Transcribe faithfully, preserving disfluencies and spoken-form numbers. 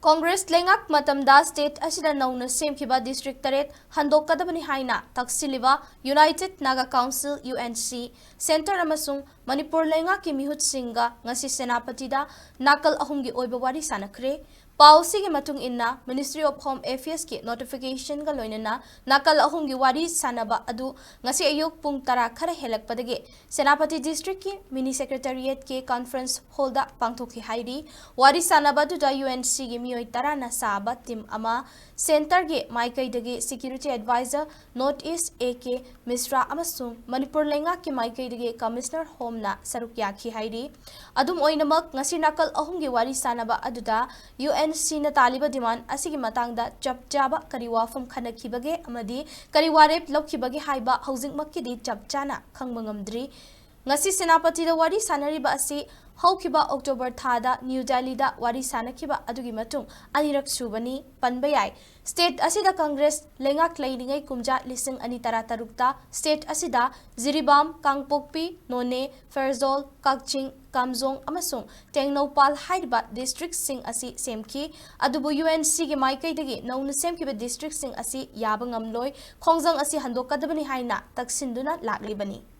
ꯀꯣꯡꯒ꯭ꯔꯦꯁ ꯂꯩꯉꯥꯛ ꯃꯇꯝꯗ ꯁ꯭ꯇꯦꯠ ꯑꯁꯤꯗ ꯅꯧꯅ ꯁꯦꯝꯈꯤꯕ ꯗꯤꯁꯇ꯭ꯔꯤꯛ ꯇꯔꯦꯠ ꯍꯟꯗꯣꯛꯀꯗꯕꯅꯤ ꯍꯥꯏꯅ ꯇꯛꯁꯤꯜꯂꯤꯕ united Naga council, U N C, centre ꯑꯃꯁꯨꯡ ꯃꯅꯤꯄꯨꯔ ꯂꯩꯉꯥꯛꯀꯤ ꯃꯤꯍꯨꯠꯁꯤꯡꯒ ꯉꯁꯤ ꯁꯦꯅꯥꯄꯇꯤꯗ ꯅꯥꯀꯜ ꯑꯍꯨꯝꯒꯤ ꯑꯣꯏꯕ ꯋꯥꯔꯤ ꯁꯥꯅꯈ꯭ꯔꯦ꯫ ꯄꯥꯎ ꯑꯁꯤꯒꯤ ꯃꯇꯨꯡ ꯏꯟꯅ, Ministry of Home Affairs ꯀꯤ notification ꯒ ꯂꯣꯏꯅꯅ ꯅꯥꯀꯜ ꯑꯍꯨꯝꯒꯤ ꯋꯥꯔꯤ ꯁꯥꯅꯕ ꯑꯗꯨ ꯉꯁꯤ ꯑꯌꯨꯛ ꯄꯨꯡ ꯇꯔꯥ ꯈꯔ ꯍꯦꯜꯂꯛꯄꯗꯒꯤ ꯁꯦꯅꯥꯄꯇꯤ ꯗꯤꯁꯇ꯭ꯔꯤꯛꯀꯤ ꯃꯤꯅꯤ ꯁꯦꯀ꯭ꯔꯦꯇꯔꯤꯌꯦꯠꯀꯤ ꯀꯟꯐꯔꯦꯟꯁ ꯍꯣꯜꯗ ꯄꯥꯡꯊꯣꯛꯈꯤ ꯍꯥꯏꯔꯤ꯫ ꯋꯥꯔꯤ ꯁꯥꯅꯕ ꯑꯗꯨꯗ ꯌꯨ ꯑꯦꯟ ꯁꯤꯒꯤ ꯃꯤꯑꯣꯏ ꯇꯔꯥꯅ ꯁꯥꯕ ꯇꯤꯝ ꯑꯃ, ꯁꯦꯟꯇꯔꯒꯤ ꯃꯥꯏꯀꯩꯗꯒꯤ security adviser north east A K Mishra ꯑꯃꯁꯨꯡ ꯃꯅꯤꯄꯨꯔ ꯂꯩꯉꯥꯛꯀꯤ ꯃꯥꯏꯀꯩꯗꯒꯤ ꯀꯃꯤꯁꯅꯔ ꯍꯣꯝꯅ ꯁꯔꯨꯛ ꯌꯥꯈꯤ ꯍꯥꯏꯔꯤ꯫ ꯑꯗꯨꯝ ꯑꯣꯏꯅꯃꯛ, ꯉꯁꯤ ꯅꯥꯀꯜ ꯑꯍꯨꯝꯒꯤ ꯋꯥꯔꯤ ꯁꯥꯅꯕ ꯑꯗꯨꯗ ꯌꯨ ꯑꯦꯟ ꯁꯤꯅ ꯇꯥꯜꯂꯤꯕ ꯗꯤꯃꯥꯟ ꯑꯁꯤꯒꯤ ꯃꯇꯥꯡꯗ ꯆꯞ ꯆꯥꯕ ꯀꯔꯤ ꯋꯥꯐꯝ ꯈꯟꯅꯈꯤꯕꯒꯦ ꯑꯃꯗꯤ ꯀꯔꯤ ꯋꯥꯔꯦꯞ ꯂꯧꯈꯤꯕꯒꯦ ꯍꯥꯏꯕ ꯍꯧꯖꯤꯛꯃꯛꯀꯤꯗꯤ ꯆꯞ ꯆꯥꯅ ꯈꯪꯕ ꯉꯝꯗ꯭ꯔꯤ꯫ ꯉꯁꯤ ꯁꯦꯅꯥꯄꯇꯤꯗ ꯋꯥꯔꯤ ꯁꯥꯅꯔꯤꯕ ꯑꯁꯤ ꯍꯧꯈꯤꯕ ꯑꯣꯛꯇꯣꯕꯔ ꯊꯥꯗ ꯅ꯭ꯌꯨ ꯗꯦꯜꯂꯤꯗ ꯋꯥꯔꯤ ꯁꯥꯅꯈꯤꯕ ꯑꯗꯨꯒꯤ ꯃꯇꯨꯡ ꯑꯅꯤꯔꯛ ꯁꯨꯕꯅꯤ꯫ ꯄꯟꯕ ꯌꯥꯏ, ꯁ꯭ꯇꯦꯠ ꯑꯁꯤꯗ ꯀꯪꯒ꯭ꯔꯦꯁ ꯂꯩꯉꯥꯛ ꯂꯩꯔꯤꯉꯩ ꯀꯨꯝꯖꯥ ꯂꯤꯁꯤꯡ ꯑꯅꯤ ꯇꯔꯥꯇꯔꯨꯛꯇ ꯁ꯭ꯇꯦꯠ ꯑꯁꯤꯗ ꯖꯤꯔꯤꯕꯥꯝ, ꯀꯥꯡꯄꯣꯛꯄꯤ, ꯅꯣꯅꯦ, ꯐꯦꯔꯖꯣꯜ, ꯀꯛꯆꯤꯡ, ꯀꯥꯝꯖꯣꯡ ꯑꯃꯁꯨꯡ ꯇꯦꯡꯅꯧꯄꯥꯜ ꯍꯥꯏꯔꯤꯕ ꯗꯤꯁꯇ꯭ꯔꯤꯛꯁꯤꯡ ꯑꯁꯤ ꯁꯦꯝꯈꯤ꯫ ꯑꯗꯨꯕꯨ ꯌꯨ ꯑꯦꯟ ꯁꯤꯒꯤ ꯃꯥꯏꯀꯩꯗꯒꯤ ꯅꯧꯅ ꯁꯦꯝꯈꯤꯕ ꯗꯤꯁꯇ꯭ꯔꯤꯛꯁꯤꯡ ꯑꯁꯤ ꯌꯥꯕ ꯉꯝꯂꯣꯏ, ꯈꯣꯡꯖꯪ ꯑꯁꯤ ꯍꯟꯗꯣꯛꯀꯗꯕꯅꯤ ꯍꯥꯏꯅ ꯇꯛꯁꯤꯟꯗꯨꯅ ꯂꯥꯛꯂꯤꯕꯅꯤ꯫